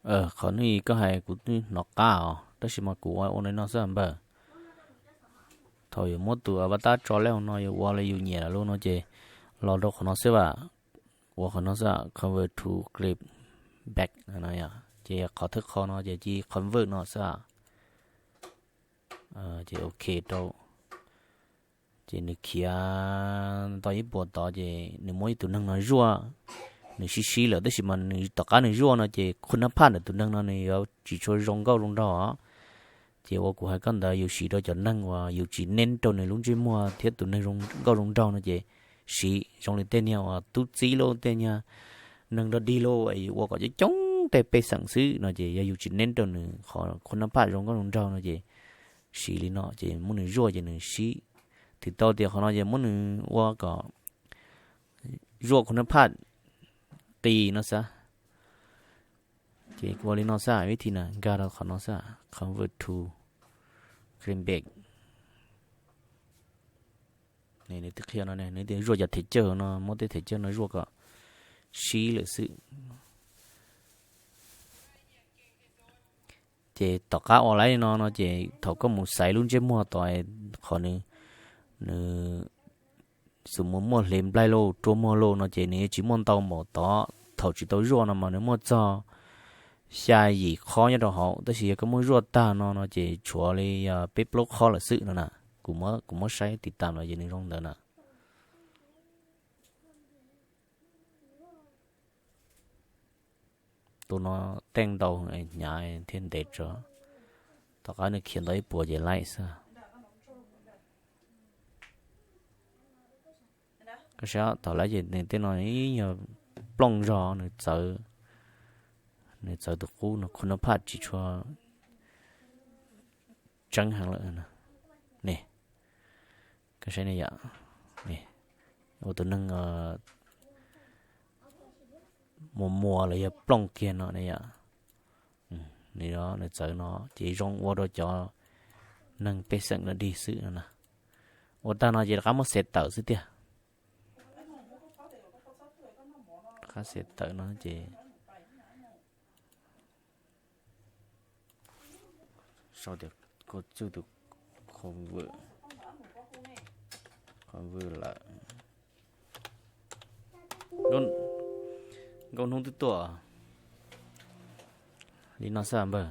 Qhov no koj hais kuv twb hnov qab os, tab sis mas kuv ua ua li no xwb npawg. Thaum yus muab tus avatar tso lawm no yus ua li yus nyiam lawm no ces los rau qhov no xwb as. Ua qhov no xwb, convert to clip back no. Ces qhov thawj qho no ces cia convert no xwb. Ces ok rau. Ces nws khiav tau ib puas tod ces nws muab ib tus neeg no zuaj. Nws sib sib lawm tab sis mas nws tom qab nws zuaj no ces qhov nab phaj ntawm tus neeg no nws yuav tsis tshua zoo nkauj zoo nraug. Ces ua kuv hais koj ntawd yus siv rau cov neeg uas yus tsis neb rau nws lub ntsej muag thiab tus neeg zoo nkauj zoo nraug no ces siv zoo li tej niag uas tub txib lauj, tej niag neeg dog dig lauj, ua kom coob coob tej pej xeem xwb no ces yog yus tsis neb rau nws qhov nab phaj zoo nkauj zoo nraug no ces siv li no ces muab nws zuaj ces nws sib. Twb tau tias qhov no ces muab nws ua kom zuaj nab phaj qis no xwb. Ces ua li no xwb, vib thi na nkag rau qhov no xwb, convert to clip back. Nws twb qhia no, nws tias zuaj cov thev cawj no, muab tej thev cawj no zuaj kom sib lawm xwb. Ces tom qab ua li no no ces thaum koj mus xaiv lub ntsej muag tod, qhov nws, nws xus mus muaj hle nplaig lauj, rua muag lauj no ces nws yuav tsis muaj ntau npaum tod. Thaum tsis tau zuaj no mas nws muaj txog xya yim qhov nyob rau hauv, tab sis yog koj muab zuaj tag no no ces tshuav li yog peb plaub qhov lawm xwb no na. Kuv muab saib tiv tam los ces nws zoo ntawd na. Tus no teej ntau, hnyav thiab ntev tso. Tom qab nws khiav ntau ib puas ces laim xwb. Koj saib thaum laim ces nws tej no ib nyuag plooj zog, nws txawv, nws txawv tus qub no, khub nab phaj tsis tshua tseeb heev lawm ne. Koj saib ne yom, ua tus neeg muas muas los yog plooj kiag no ne yom. Nws txawv no ces zoo ua rau cov neeg pej xeem no dig xwb no na. Ua tag no ces rov qab muab xev tawm xwb tiag. Rov qab xev tawm no ces sau tias koj txwj tus qhov vwm, qhov vwm lawm. Nkauj hnub twb tuaj li no xwb npawg.